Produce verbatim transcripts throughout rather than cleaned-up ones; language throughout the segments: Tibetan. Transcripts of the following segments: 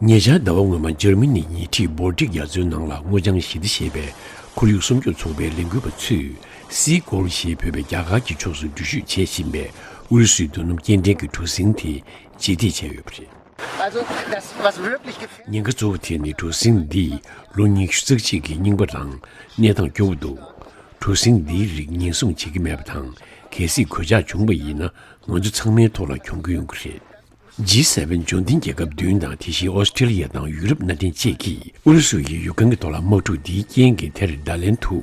ཉེ་ཆར་ཟླ་བ་སྔོན་མ་འཇར་མ་ནིའི་ཉེ་འཁྲིས་བོལ་ཏིག་རྒྱ་མཚོའི་ནང་ལ་སྔོ་ལྗང་ཞི་བདེ་ཞེས་པའི་ཁོར་ཡུག་སྲུང་སྐྱོབ་ཚོགས་པའི་ལས་འགུལ་བ་ཚོས་སི་གོལ་ཞེས་འབོད་པའི་རྒྱ་གར་གྱི་ཕྱོགས་སུ་འགྲུལ་བཞུད་བྱེད་བཞིན་པའི་ཨུ་རུ་སུའི་རྡོ་སྣུམ་སྐྱེལ་འདྲེན་གྱི་གྲུ་གཟིངས་དེ་རྗེས་འདེད་བྱས་ཡོད་པ་རེད། Also, das, was wirklich gefährlich. ཉེན་ཁ་གཙོ་བོ་དེ་ནི་གྲུ་གཟིངས་འདིས་ལོ་ཉི་ཤུ་རྩ་གཅིག་གི་རྙིང་པ་དང་གནས་སྟངས་སྐྱོ་བོ་འདུག་གྲུ་གཟིངས་འདིའི་རིགས་ཉེན་སྲུང་བྱེད་ཀྱི་མེད་པ་དང་། གལ་སྲིད་གོད་ཆག་བྱུང་བ་ཡིན་ན་ང་ཚོ་ཚང་མའི་ཐོག་ལ་གྱོང་གུན་ཡོང་གི་རེད། ཇི་སེ་ཝེན་འབྱུང་ལྡན་རྒྱལ་ཁབ་བདུན་དང་དེ་བཞིན་ཨོ་སི་ཀྲི་ལི་ཡ་དང་ཡུ་རོབ་མནའ་འབྲེལ་བཅས་ཀྱིས་ཨུ་རུ་སུ་ཡི་ཡུལ་ཁང་གི་ཐོག་ལ་དམག་འཁྲུག་འདིའི་རྐྱེན་གྱིས་དེར་ད་ལན་དུ་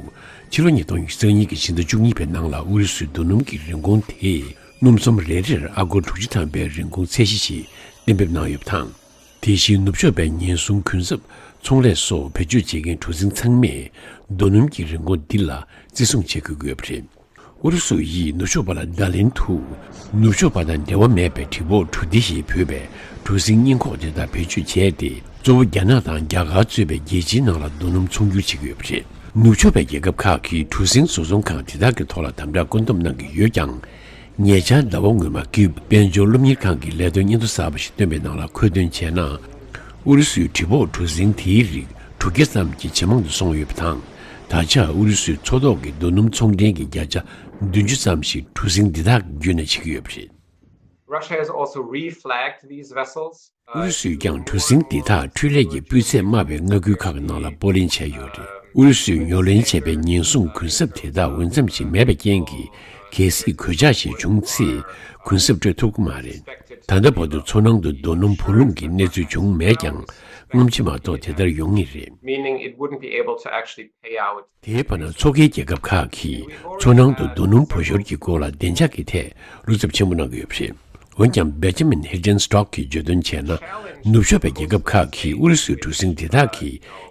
ཕྱི་ལོ་ཉིས་སྟོང་ཉི་ཤུ་རྩ་གཉིས་ཀྱི་ཕྱི་ཟླ་བཅུ་གཉིས་པའི་ནང་ལ་ཨུ་རུ་སུའི་རྡོ་སྣུམ་གྱི་རིན་གོང་དེ་སྣུམ་ཚོང་རེ་རེར་ཨ་སྒོར་དྲུག་ཅུ་ཐམ་པའི་རིན་གོང་ཚད་གཞི་ཞིག་གཏན་འབེབས་གནང་ཡོད་པ་དང་། དེ་བཞིན་ནུབ་ཕྱོགས་པའི་ཉེན་སྲུང་གུན་གསབ་ཚོང་ལས་སོགས་བེད་སྤྱོད་བྱེད་མཁན་གྲུ་གཟིངས་ཚང་མས་རྡོ་སྣུམ་གྱི་རིན་གོང་འདི་ལ་བརྩི་སྲུང་བྱེད་དགོས་ཀྱི་ཡོད་པ་རེད། ཨུ་རུ་སུ་ཡིས་ནུབ་ཕྱོགས་པ་ལ་བརྡ་ལན་དུ། ནུབ་ཕྱོགས་པ་དང་འབྲེལ་བ་མེད་པའི་གྲི་འབོག་གྲུ་སྡེ་ཞེས་འབོད་པའི་གྲུ་གཟིངས་རྙིང་ཁོག་དེ་དག་བེད་སྤྱོད་བྱས་ཏེ། གཙོ་བོ་རྒྱ་ནག་དང་རྒྱ་གར་གཙོས་པའི་རྒྱལ་སྤྱིའི་ནང་ལ་རྡོ་སྣུམ་ཚོང་སྒྱུར་བྱེད་ཀྱི་ཡོད་པ་རེད། ནུབ་ཕྱོགས་པའི་རྒྱལ་ཁབ་ཁག་གིས་གྲུ་གཟིངས་བཟོ་ཚོང་ཁང་དེ་དག་གི་ཐོག་ལ་དམ་དྲག་བཀོད་འདོམས་གནང་གི་ཡོད་ཀྱང་། ཉེ་ཆར་ཟླ་བ་སྔོན་མ་ཀིབ་དཔལ་འབྱོར་སློབ་གཉེར་ཁང་གི་ལས་དོན་སྙན་ཐོ་གསར་པ་ཞིག་བཏོན་པའི་ནང་ལ་འཁོད་དོན་བྱས་ན། ཨུ་རུ་སུའི་གྲི་འབོག་གྲུ་གཟིངས་དེའི་རིགས་དྲུག་བརྒྱ་ཙམ་གྱིས་ཇེ་མང་དུ་སོང་ཡོད་པ་དང་། ད་ཆ་ཨུ་རུ་སུའི་མཚོ་ཐོག་གི་རྡོ་སྣུམ་ཚོང་འདྲེན་གྱི་བརྒྱ་ཆ་བདུན་ཅུ་ཙམ་ཞིག་གྲུ་གཟིངས་འདི་དག་གི་བརྒྱུད་ནས་བྱེད་ཀྱི་ཡོད་པ་རེད། Russia has also reflagged these vessels. ཨུ་རུ་སུས་ཀྱང་གྲུ་གཟིངས་འདི་དག་འཕྲུལ་ལས་ཀྱི་སྤུས་ཚད་དམའ་བའི་མངའ་ཁུལ་ཁག་གི་ནང་ལ་སྤོ་ལེན་བྱས་ཡོད་རེད། ཨུ་རུ་སུས་ཉོ་ལེན་བྱས་པའི་ཉེན་སྲུང་གུན་གསབ་དེ་དག་འོས་འཚམ་ཞིག་མེད་པའི་རྐྱེན་གྱིས། གལ་སྲིད་གོད་ཆག་ཞིག་བྱུང་ཚེ་གུན་གསབ་སྤྲོད་ཐུབ་ཀྱི་མ་རེད། ད་ལྟ་བར་དུ་མཚོ་ནང་དུ་རྡོ་སྣུམ་བུ་ལོན་གྱི་གནས་ཚུལ་བྱུང་མེད་ཀྱང་། སྔ་ཕྱི་མ་གཏོགས་དེ་ལྟར་ཡོང་ངེས་རེད། Meaning it wouldn't be able to actually pay out. དེའི་བར་ན་མཚོ་ཁའི་རྒྱལ་ཁབ་ཁག་གིས་མཚོ་ནང་དུ་རྡོ་སྣུམ་བུ་ཤོར་གྱི་སྐོར་ལ་བདེ་འཇགས་ཀྱི་ཐད་བློ་འཚབ་ཆེན་པོ་གནང་གི་ཡོད་པ་རེད། འོན་ཀྱང་། Benjamin Hildenstock གིས་བརྗོད་དོན་བྱས་ན། ནུབ་ཕྱོགས་པའི་རྒྱལ་ཁབ་ཁག་གིས་ཨུ་རུ་སུའི་གྲུ་གཟིངས་དེ་དག་གི་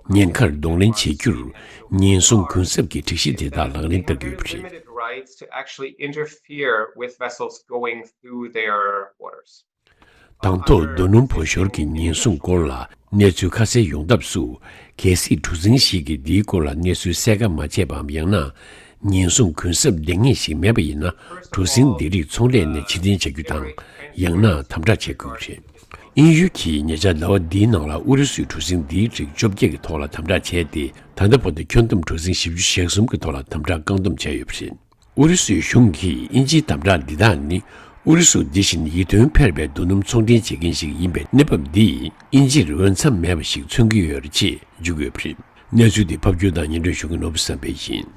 ཉེན་ཁར་གདོང་ལེན་བྱེད་རྒྱུར། ཉེན་སྲུང་གུན་གསབ་ཀྱི་སྒྲིག་གཞི་དེ་དག་ལག་ལེན་བསྟར་གྱི་ཡོད་པ་རེད། Limited rights to actually interfere with vessels going through their waters. དང་ཐོག་རྡོ་སྣུམ་བུ་ཤོར་གྱི་ཉེན་སྲུང་སྐོར་ལ་གནས་ཚུལ་ཁ་གསལ་ཡོང་ཐབས་སུ། གལ་སྲིད་གྲུ་གཟིངས་ཤིག་གིས་འདིའི་སྐོར་ལ་གནས་ཚུལ་གསལ་ཁ་མ་བྱས་པའམ། ཡང་ན་ཉེན་སྲུང་གུན་གསབ་ལྡང་ངེས་ཤིག་མེད་པ་ཡིན་ན། གྲུ་གཟིངས་འདི་རིགས་ཚོང་ལས་ནས་ཕྱིར་འཐེན་བྱ་རྒྱུ་དང་། ཡང་ན་དམ་དྲག་བྱེད་དགོས་ཀྱི་རེད། དབྱིན་ཡུལ་གྱིས་ཉེ་ཆར་ཟླ་བ་འདིའི་ནང་ལ་ཨུ་རུ་སུའི་གྲུ་གཟིངས་འདིའི་རིགས་བཅོ་བརྒྱད་ཀྱི་ཐོག་ལ་དམ་དྲག་བྱས་ཏེ། ད་ལྟ་བར་དུ་ཁྱོན་བསྡོམས་གྲུ་གཟིངས་བཞི་བཅུ་ཞེ་གསུམ་གྱི་ཐོག་ལ་དམ་དྲག་བཀག་སྡོམ་བྱས་ཡོད་པ་རེད། ཨུ་རུ་སུའི་གཞུང་གིས་དབྱིན་ཇིའི་དམ་དྲག་འདི་དག་ནི། ཨུ་རུ་སུ་འདི་བཞིན་ཡིད་རྟོན་འཕེར་བའི་རྡོ་སྣུམ་ཚོང་འདྲེན་བྱེད་མཁན་ཞིག་ཡིན་པའི་གནས་བབ་འདིས། དབྱིན་ཇིར་འོས་འཚམ་མེད་པ་ཞིག་མཚོན་གྱི་ཡོད་རེད་ཅེས་བརྗོད་ཀྱི་ཡོད་པ་རེད། གནས་ཚུལ་འདི་ཕབ་སྒྱུར་དང་སྙན་སྒྲོན་ཞུ་མཁན་ནོར་བུ་བསམ་འཕེལ་ཡིན།